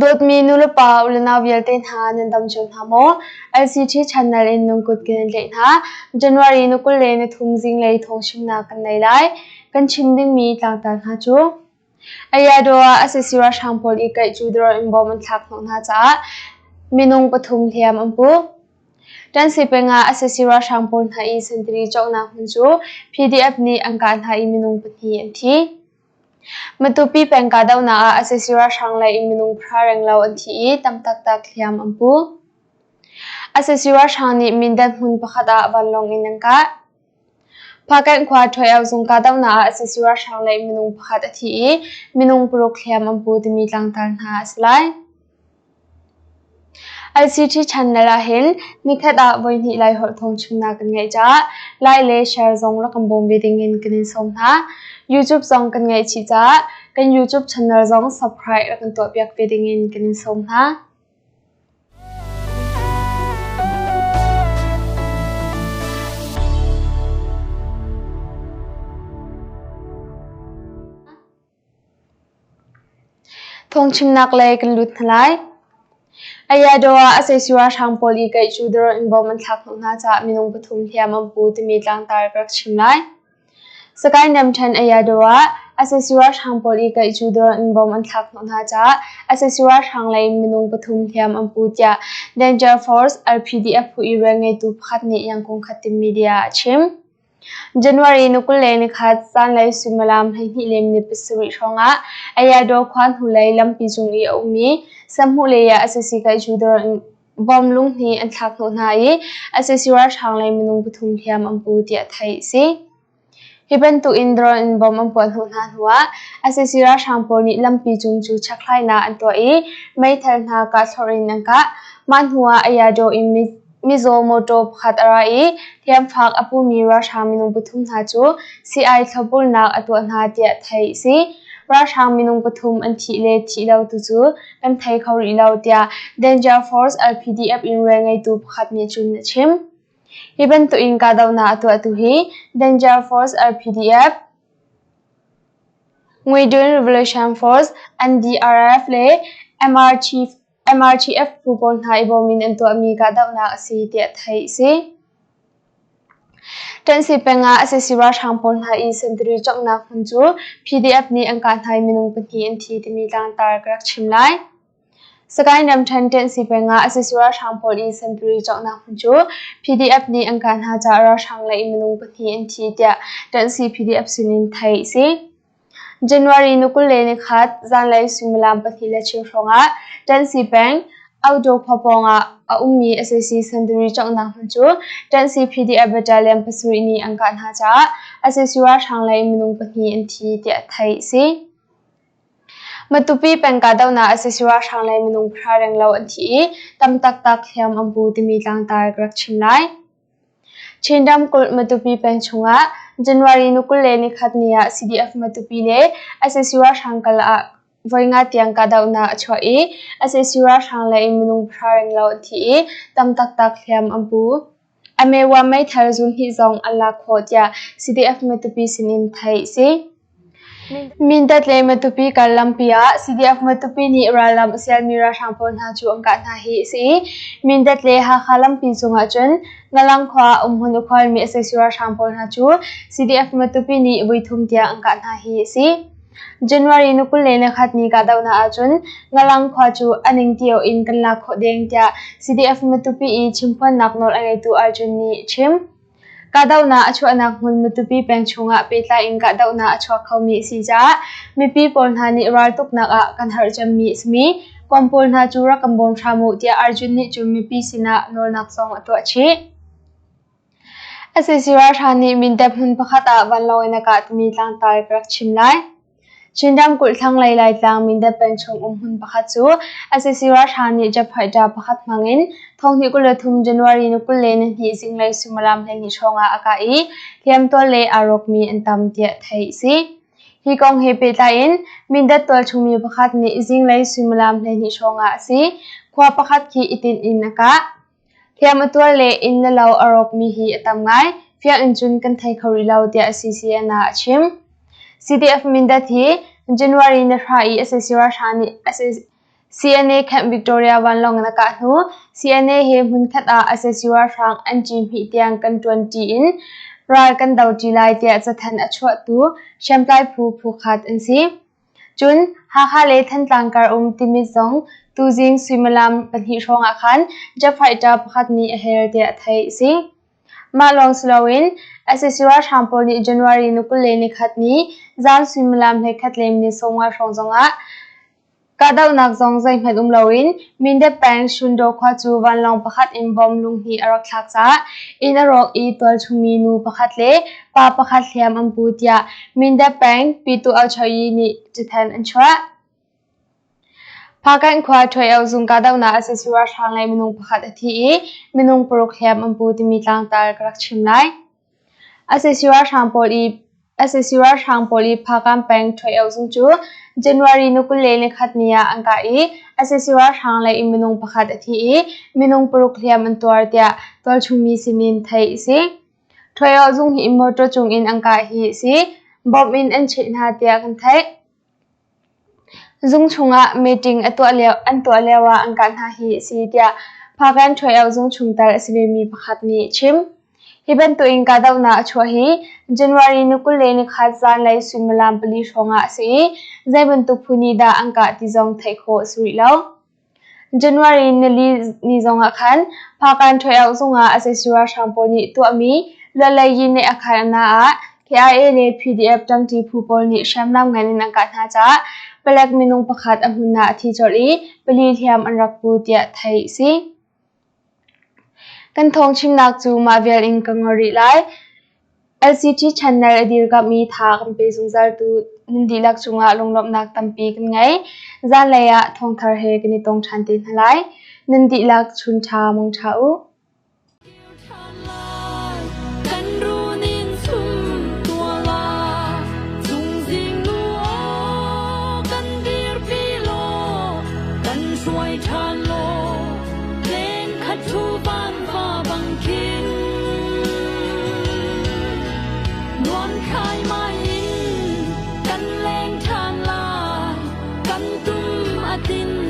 Dawtmi nulepa ulenau vialte hna nan dam cio hna maw? LCT channel in nungkut kan in tlaih hna. January ni 23 zinglei thawngchimnak kan nei lai. Kan chim dingmi tlangtar hna cu Ayadaw ah sac ralhrang pawl i kaih cu drone in bom an thlak hnawh hna caah minung pathum hliam an pu. Ṭansi peng ah sac ralhrang pawl hna i sentari cawknak hmun cu PDF nih an kah hna i minung pahnih an thi. Matupi peng kahdohnak ah sac ralhrang lei in minung pahra renglo an thi i tam taktak hliam an pu. Sac ralhrang nih Mindat hmun pakhat ah vanlawng in an kah. Phakanh khua Ṭhoiau zung kahdohnak ah sac ralhrang lei minung pakhat a thi i minung paruk hliam an pu timi tlangtar hna a si lai. ICT channel ahhin nikhat ah voihnih Laiholh thawngchimnak kan ngeih caah like le share zong rak kan bawm ve dingin kan in sawm hna. YouTube zong kan ngeih chih caah kan YouTube channel zong subscribe rak kan tuahpiak ve dingin kan in sawm hna. Phungchimnak lei kan lut hna lai. Ayadaw ah sac ralhrang pawl i kaih cu drone in bom an thlak hnawh hna caah minung pathum hliam an pu timi tlangtar ka rak chim lai. Sakae Namṭhen Ayadaw ah sac ralhrang pawl i kaih cu drone in bom an thlak hnawh hna caah sac ralhrang lei minung pathum hliam an pu tiah Danger Force LPDF phu i rianngeitu pakhat nih Yangon Khatim Media ah a chim. January ni 21 zanlei suimilam 12:27 hrawngah Ayadaw khua hnulei lampi cung i a ummi Sahmuh lei ah sac kaihcu bom lunghnih an thlak hnawh hna i sac ralhrang lei minung pathum hliam an pu tiah theih a si. Hi bantuk in drone in bom an puah hnawh hna hnuah sac ralhrang pawl nih lampi cung cu chekhlainak an tuah i meithal hna kahthlorh in an kah. Mah hnuah Ayadaw in Mizaw mawṭaw pakhat a ra i hliamfak a pumi ralhrang minung pathum hna cu sii-ai thlopbulnak a tuah hna tiah theih a si. Ralhrang minung pathum an thih le thih lo tu cu kan thei kho rih lo tiah Danger Force LPDF in rianngeitu pakhat nih cun a chim. Hi bantuk in kahdohnak a tuahtu hi Danger Force LPDF, Nguidun Revolution Force, NDRF le MRT MRTF phu pawl hna i bawm in an tuahmi kahdohnak a si tiah theih a si. Ṭansi peng ah sac ralhrang pawl hna i sentari conghnak hmun cu PDF nih an kah hna i minung pahnih an thi timi tlangtar ka rak chim lai. Sagaing ramṭhen Ṭansi peng ah sac ralhrang pawl i sentari conghnak hmun cu PDF nih an kah hna caah ralhrang lei minung pahnih an thi tiah Ṭansi PDF sinin theih a si. January ni 21 zanlei suimilam 2:15 hrawngah Ṭansi peng, Audaw khua pawngah a ummi sac sentari conghnak hmun cu Ṭansi PDF Battalion pasarih nih an kah hna caah sac ralhrang lei minung pahnih an thi tiah theih a si. Matupi peng kahdohnak sac ralhrang lei minung pahra renglo an thi i tam taktak hliam an pu timi tlangtar ka rak chim lai. Chin ramkulh Matupi peng chungah January ni 21 ni ah CDF Matupi le sac ralhrang kal ah voinga tiang kahdohnak a chuah i sac ralhrang lei in minung pahra renglo an thi i tam taktak hliam an pu. Amewa meithal zun hnih zong an lak khawh tiah CDF Matupi sinin theih a si. Mindat le Matupi kal lampi ah CDF Matupi nih rallam a sialmi ralhrang pawl hna cu an kah hna hi a si i Mindat le Hakha lampi cungah cun Ngalang khua umhmun a khualmi sac ralhrang pawl hna cu CDF Matupi nih voithum tiang an kah hna hi a si. January ni 21 ni kahdohnak ahcun Ngalang khua cu a ning tio in kan lak khawh deng tiah CDF Matupi i chimphuannak nawl a ngeitu Arjun nih a chim. Kahdohnak a chuahnak hmun Matupi peng chungah pehtlai in kahdohnak a chuak khomi a si caah mipi pawl hna nih raltuknak ah kan harh cemmi a simi Guam pawl hna cu rak kan bawm hram u tiah Arjun nih cun mipi sinah nawlnak zong a tuah chih. Sac ralhrang nih Mindat hmun pakhat ah vanlawng in a kah timi tlangtar ka rak chim lai. Chin ramkulh thlanglei Laitlang Mindat peng chung um hmun pakhat cu sac ralhrang nih jet fighter pakhat hmangin 2023 January ni 22 zinglei suimilam 12 hrawngah a kah i hliamtuar le aa rawkmi an tam tiah theih a si. Hi kong he pehtlai in Mindat tualchung mi pakhat nih zinglei suimilam 12 hrawngah a si. Khua pakhat khi i tinh in a kah. Hliam a tuar le inn le lo a rawkmi hi a tam ngai. Fiang in cun kan thei kho rih lo tiah CCN ah a chim. CDF Mindat hi January ni hra i sac ralhrang nih. CNA Camp Victoria vanlawng in a kah hnu, CNA he hmunkhat ah sac ralhrang an ci-hmih tiang kan ṭuanṭi in ral kan doṭi lai tiah cathanh a chuahtu hriamtlai phu phukhat an si. Cun Hakha le Thantlang kar um Timit zong tuzing suimilam 2 hrawng ah khan jet fighter pakhat nih a hel tiah theih a si. Mah lawng si loin sac ralhrang pawl nih January ni 21 ni zan suimilam 11 le 50 hrawng zongah Kahdohnak zong zeihmanh um loin Mindat peng Shundaw khua cu vanlawng pakhat in bomb lunghnih a rak thlak caah inn a rawk i tualchungmi nu pakhat le pa pakhat hliam an pu tiah Mindat peng Pyituh Auchoyi nih cathanh an chuah. Phakanh khua Ṭhuaio zung kahdohnak a sac ralhrang lei minung pakhat a thi i minung paruk hliam an pu timi tlangtar ka rak chim lai. Sac ralhrang pawl i Sac ralhrang pawl i Phakam peng Ṭhuaio zung cu January ni 21 ni ah an kah i sac ralhrang lei in minung pakhat a thi i minung paruk hliam an tuar tiah tualchungmi sinin theih a si. Ṭhuaio zung hi motor cung in an kah hi a si. Bomb in an cheh hna tiah kan theih. Zung chungah meeting an tuah lioah an kah hna hi a si tiah Phakan Ṭhuaio zung chungtel a si vemi pakhat nih a chim. Hi bantukin kahdohnak a chuah hi January ni 21 zanlei suimilam 4 hrawngah a si i zei bantuk phu nih dah an kah ti zong theih khawh a si rih lo. January nili ni zongah khan Phakan Ṭhuaio zungah sac ralhrang pawl nih tuahmi Luatlei Yine Akhana ah KIA le PDF ṭangṭi phu pawl nih hriamnam ngan in an kah hna caah palek minung pakhat a hmun ah a thi colh i pali hliam an rak pu tiah theih a si. Kan thawngchimnak cu mah vial in ka ngol rih lai. LCT channel a dirkamh i tha kan pe zungzaltu nan dihlak cungah lunglawmhnak tampi kan ngei. Zanlei ah thawngthar he kan i tong ṭhan te hna lai. Nan dihlak chun ṭha mong ṭha u. Kan runin sum tuala cungzing nu aw kan dirpi law kan hruai ṭhan law len khat thu van va bang khin nuam khai mai in kan leng ṭhan lai kan tum a tin.